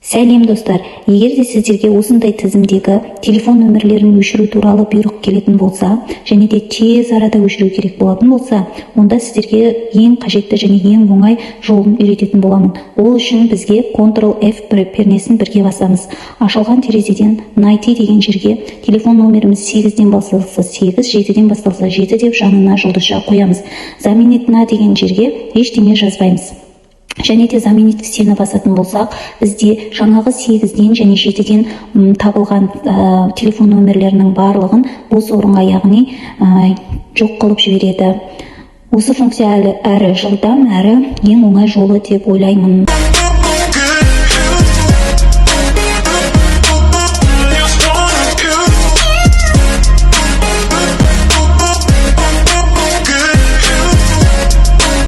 Сәлем, достар! Егер де сіздерге осындай тізімдегі телефон нөмірлерін өшіру туралы бұйрық келетін болса және де тез арада өшіру керек болатын болса, онда сіздерге ең қажетті және ең оңай жолын үйрететін боламын. Ол үшін бізге Ctrl F пернесін бірге басамыз. Ашылған терезеден «Найти» деген жерге телефон номеріміз 8-ден басталса 8, 7-ден басталса 7 деп жанына жұлдызша қоямыз. «Заменить на» деген жерге ештеңе жазбаймыз және де «Заменить все»ні басатын болсақ, бізде жаңағы 8-ден және 7-ден табылған телефон нөмірлерінің барлығын бос орынға, яғни жоқ қылып жібереді. Осы функция әлі әрі жылдам, әрі ең оңай жолы деп ойлаймын.